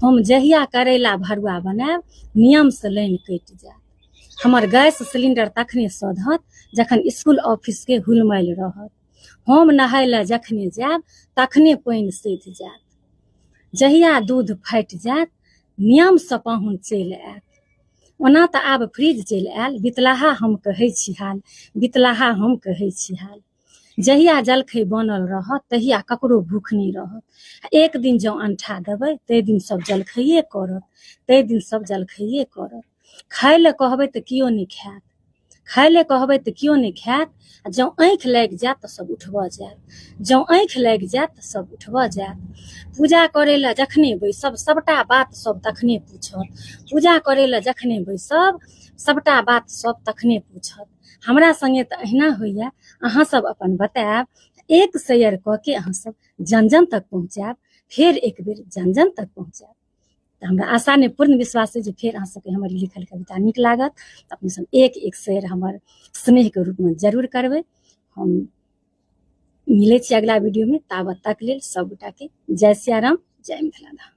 हम जहिया करैला भरुआ बनायब नियमसँ लाइन कटि जायत। हमर गैस सिलिंडर तखने सधत जखन इसकुल ऑफिसके हुलमैल रहत। हम नहाय लए जखने जायब तखने पानि सधि जायत। जहिया दूध फाटि जायत नियमसँ पाहुन चलि आयत। ओना तऽ आब फ्रिज चलि आयल बितलाहा हम कहै छी हाल बितलाहा हम कहै छी हाल। जहिया जलखै बनल रहत तहिया ककरो भूख नहि रहत आ एक दिन जँ अनठा देबै ताहि दिन सब जलखैये करत ताहि दिन सब जलखैये करत। खाय लए कहबै तऽ केओ नहि खायत खाय लए कहबै तऽ केओ नहि खायत आ जँ आँखि लागि जायत तऽ सब उठबऽ जायत जँ आँखि लागि जायत तऽ सब उठबऽ जायत। पूजा करै लए जखने बैसब सबटा बात सब तखने पूछत पूजा करै लए जखने बैसब सबटा बात सब तखने पूछत। हमरा संगे तऽ अहिना होइए, अहाँ सब अपन बतायब। एक शेयर कऽ के अहाँ सब जन जन तक पहुँचायब, फेर एक बेर जन जन तक पहुँचायब। तऽ हमरा आशा नहि पूर्ण विश्वास अइ जे फेर अहाँ सबके हमर ई लिखल कविता नीक लागत। अपने सब एक एक शेयर हमर स्नेहके रूपमे जरूर करबै। हम मिलै छी अगिला वीडियोमे, ताबत तक लेल सब गोटाके जय सियाराम, जय मिथिला धाम।